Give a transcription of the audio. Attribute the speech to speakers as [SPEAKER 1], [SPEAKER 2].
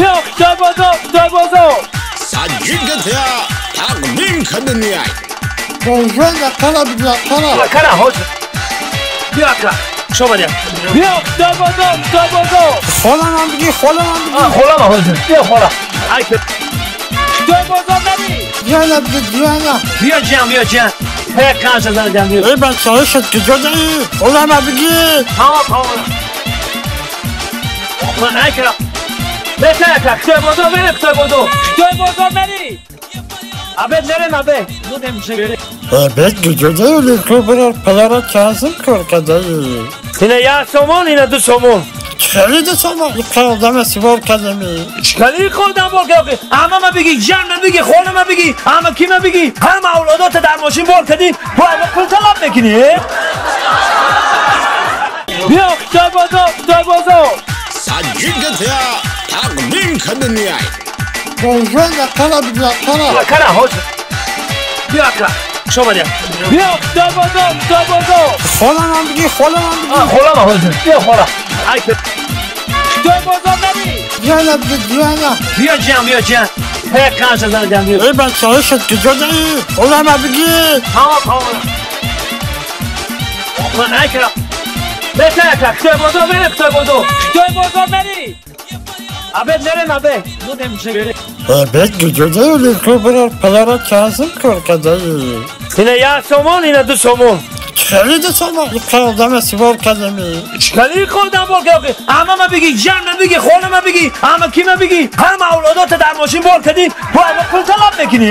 [SPEAKER 1] Биё, Хитой бозор, Хитой бозор.
[SPEAKER 2] Саҷигатя тақдим кардания.
[SPEAKER 1] Кара ҳозир. Биё, ака. Хуш омадед. Биё, Хитой бозор, Хитой бозор.
[SPEAKER 2] Холамам бигӣ, холамам бигӣ.
[SPEAKER 1] Холама ҳозир. Биё, хола. Ай, Хитой бозор нари.
[SPEAKER 2] Ҷана бигӣ, ҷана.
[SPEAKER 1] Биё, ҷан, биё, ҷан. Ҳе, қанша зан ҷан, биё.
[SPEAKER 2] Эй, бачаҳо шуд, куҷо даӣ? Холама бигӣ.
[SPEAKER 1] Тамом, тамом. Ман ай кара. Беҳтар, ака, Хитой бозор мерем, Хитой бозор. Хитой бозор мери. Абед мерем, абед.
[SPEAKER 2] Бед куҷо даӣ? Ку бирор падарат касб кор кардаӣ?
[SPEAKER 1] Ина як сомон, ина 2 сомон.
[SPEAKER 2] Чӣ 2 сомон? Иққадама сивор кардами.
[SPEAKER 1] Чикали худам бор кардӣ? Ҳама ма бигӣ, ҷан ма бигӣ, хона ма бигӣ, ҳама ки ма бигӣ, ҳама авлодота дар мошин бор кардӣ, ту ҳама пул талаб мекунӣ? Биё, Хитой бозор, Хитой бозор.
[SPEAKER 2] Саҷигатя тақдим кардания.
[SPEAKER 1] Кара ҳозир. Биё, ака. Хуш омадед. Биё, Хитой бозор, Хитой бозор.
[SPEAKER 2] Холамам бигӣ, холамам бигӣ.
[SPEAKER 1] Холама ҳозир. Биё, хола. Ай, Хитой бозор нари.
[SPEAKER 2] Ҷана бигӣ, ҷана.
[SPEAKER 1] Биё, ҷан, биё, ҷан. Ҳе, қанша зан ҷан, биё.
[SPEAKER 2] Эй, бачаҳо шуд, куҷо даӣ? Холама бигӣ.
[SPEAKER 1] Тамом, тамом. Ман ай кара. Беҳтар, ака, Хитой бозор мерем, Хитой бозор. Хитой бозор мери. Абед мерем, абед.
[SPEAKER 2] Бед куҷо даӣ? Ку бирор падарат касб кор кардаӣ?
[SPEAKER 1] Ина як сомон, ина 2 сомон.
[SPEAKER 2] Чӣ 2 сомон? Иққадама сивор кардами.
[SPEAKER 1] Чикали худам бор кардӣ? Ҳама ма бигӣ, ҷан ма бигӣ, хона ма бигӣ, ҳама ки ма бигӣ, ҳама авлодота дар мошин бор кардӣ, ту ҳама пул талаб мекунӣ?